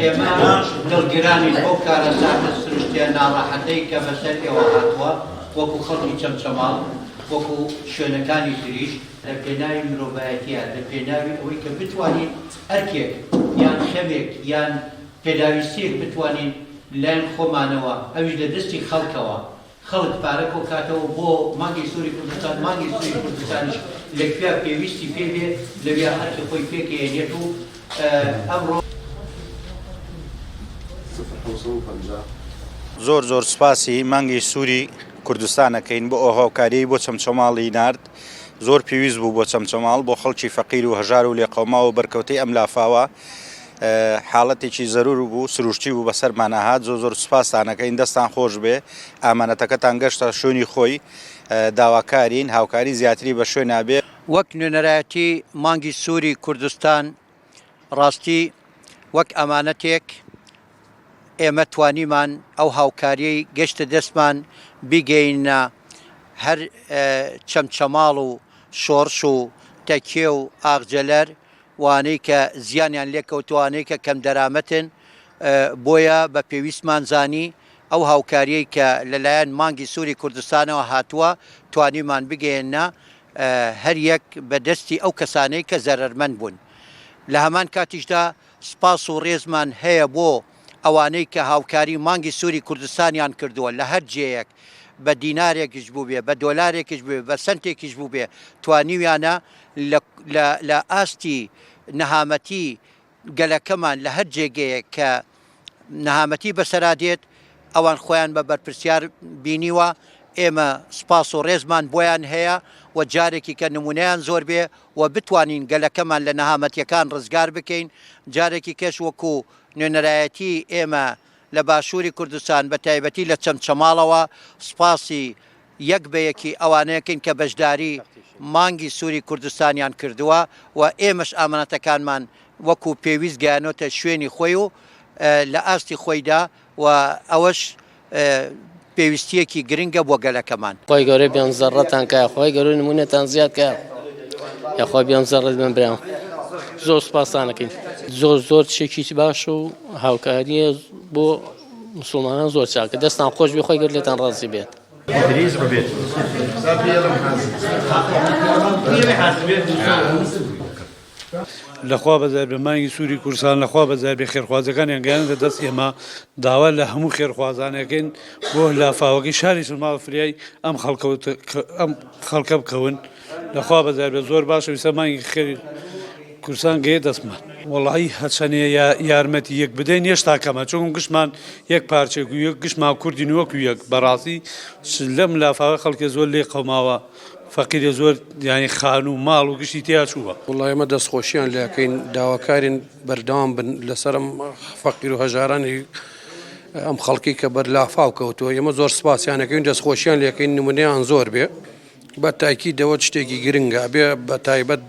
ئێمە دڵگرانین بەو کارەساتە سروشتیە ناڕەحەتەی کە بەسەر ئێوە هاتووە وەکو خەڵکی چەمچەماڵ وەکو شوێنەکانی تریش لە پێناوی مرۆڤایەتیە لە پێناوی ئەوەی کە بتوانین ئەرکێک یان خەمێک یان پێداویستیەک بتوانین لایەن خۆمانەوە ئەویش لە دەستی خەڵکەوە خەڵک پارە کۆکاتەوە بۆ مانگی سوری کوردستان، مانگی سوری کوردستانیش لە کویا پێویستی پێ بێ لەویا ئەرکی خۆی پێکەیەنێت و ئەمڕۆ. زۆر زۆر سوپاسی مانگی سوری کوردستان ئەکەین بۆ ئەو هاوکاریەی بۆ چەمچەماڵی نارد زۆر پێویست بوو بۆ چەمچەماڵ بۆ خەڵکی فەقیر و هەژار و لێقەوماو و بەرکەوتەی ئەم لافاوە حاڵەتێکی زەرور بوو سروشتی بوو بەسەرمانا هات زۆر زۆر سوپاستان ئەکەین دەستان خۆش بێ ئامانەتەکەتان گەشتە شوێنی خۆی داواکارین هاوکاری زیاتری بە شوێنا بێ. وەک نوێنەرایەتی مانگی سووری کوردستان ڕاستی وەک ئامانەتێک ئێمە توانیمان ئەو هاوکاریەی گەشتە دەستمان بیگەینە هەر چەمچەماڵ و شۆڕش و تەکیە و ئاغجەلەر وانەی کە زیانیان لێکەوتووە، وانەی کە کەمدەرامەتن، بۆیە بە پێویستمان زانی ئەو هاوکاریەی کە لەلایەن مانگی سووری کوردستانەوە هاتووە توانیمان بگەیەننە هەر یەک بە دەستی ئەو کەسانەی کە زەرەرمەند بوون. لە هەمان کاتیشدا سپاس و ڕێزمان هەیە بۆ ئەوانەی کە هاوکاری مانگی سووری کوردستانیان کردووە لە هەر جێیەک بە دینارێکیش بووبێ، بە دۆلارێکیش بووبێ، بە سەنتێکیش بووبێ توانیویانە لە لە لە ئاستی نەهامەتی گەلەکەمان لە هەر جێگەیەک کە نەهامەتی بەسەرا دێت ئەوان خۆیان بە بەرپرسیار بینیوە، ئێمە سوپاس و ڕێزمان بۆیان هەیە و جارێکی کە نمونەیان زۆر بێ و بتوانین گەلەکەمان لە نەهامەتیەکان ڕزگار بکەین، جارێکی کەش وەکو نوێنەرایەتی ئێمە لە باشووری کوردستان بە تایبەتی لە چەمچەماڵەوە سوپاسی یەک بە یەکی ئەوانەکەین کە بەشداری مانگی سووری کوردستانیان کردووە و ئێمەش ئامانەتەکانمان وەکو پێویست گەیانۆتە شوێنی خۆی و لە ئاستی خۆیدا و ئەوەش پێویستیەکی گرنگە بۆ گەلەکەمان. خوای گەورە بێم زەڕەتان کا خوای گەورە نمونەتان زیاد کا یاخوا بێم زەڕەت بن برام زۆر سپاسانەکەین زۆر زۆر شتێکی باش و هاوکاریە بۆ مسلمانان زۆر چاکە دەستان خۆش بێ خۆی گەر لێتان ڕازی بێت. ئیدریس عوبێد. لەخوا بەزیاد بێ مانگی سووری کوردستان لەخوا بەزیاد بێ خێرخوازەکانیان گەیاندە دەست ئێمە داوا لە هەموو خێرخوازانەکەین بۆ لافاوەکەی شاری سلماوە فریای ئەم خەڵکە ئەم خەڵکە بکەون لەخوا بەزیاد بێ زۆر باشە ویسە مانگی خێری کوردستان گەیە دەستمان وەڵی هەچەنێ یارمەتی یەک بدەین هێشتا کەمە چون گشتمان یەک پارچێک و یەک گشتمان کوردین وەکو یەک بەڕاستی لەم لافاوە خەڵکێ زۆر لێ قەوماوە فەقیرە زۆر یانی خانوو ماڵ و گشتی تیا چووە. وەڵا ئێمە دەست خۆشیان لێ ئەکەین داواکارین بەردەوام بن لەسەر ئەم فەقیر و هەژارانی ئەم خەڵکی کە بەر لافاو کەوتووە ئێمە زۆر سپاسیان ئەکەین دەست خۆشیان لێ ئەکەین نمونەیان زۆر بێ بە تاکیدەوە شتێکی گرنگە ئەبێ بە تایبەت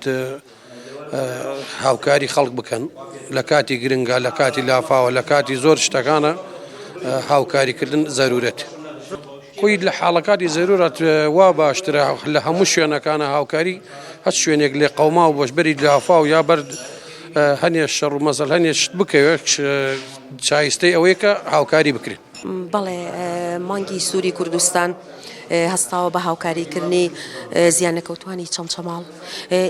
هاوکاری خەڵک بکەن لە کاتی گرنگە لە کاتی لافاوە لە کاتی زۆر شتەکانە هاوکاریکردن زەرورەت خۆی لە حاڵەکاتی زەرورەت وا باشترە لە هەموو شوێنەکانە هاوکاری هەر شوێنێک لێ قەوما و بەشبەری لافاو یا بەر هەنێ شەڕ و مەزەل هەنێ شت بکەوێت شایستەی ئەوەیە کە هاوکاری بکرێت. بەڵێ مانگی سووری کوردستان هەستاوە بە هاوکاریکردنی زیانلێکەوتووانی چەمچەماڵ،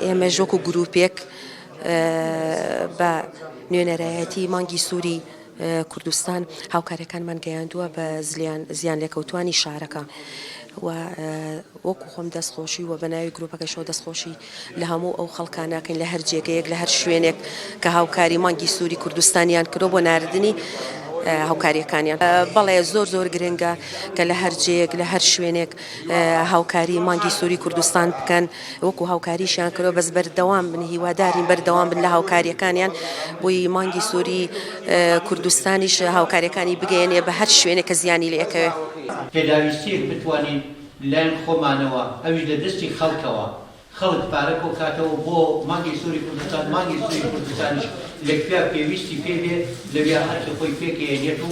ئێمەش وەکو گرووپێک بە نوێنەرایەتی مانگی سووری کوردستان هاوکاریەکانمان گەیاندووە بە زیانلێکەوتووانی شارەکە و وەکو خۆم دەستخۆشی و بە ناوی گروپەکەشەوە دەستخۆشی لە هەموو ئەو خەڵکانەکەین لە هەر جێگەیەک لە هەر شوێنێک کە هاوکاری مانگی سووری کوردستانیان کردووە بۆ ناردنی هاوکاریەکانیان. بەڵێ زۆر زۆر گرنگە کە لە هەر جێیەک لە هەر شوێنێک هاوکاری مانگی سووری کوردستان بکەن وەکو هاوکاریشیان کردووە بەس بەردەوام بن هیوادارین بەردەوام بن لە هاوکاریەکانیان بۆی مانگی سووری کوردستانیش هاوکاریەکانی بگەیەنێ بە هەر شوێنێک کە زیانی لێ ئەکەوێ. پێداویستیەک بتوانین لایەن خۆمانەوە ئەویش لە دەستی خەڵکەوە خەڵک پارە کۆکاتەوە بۆ مانگی سووری کوردستان، مانگی سووری کوردستانیش لە کویا پێویستی پێ بێ لەویا ئەرکی خۆی پێکەیەنێت و.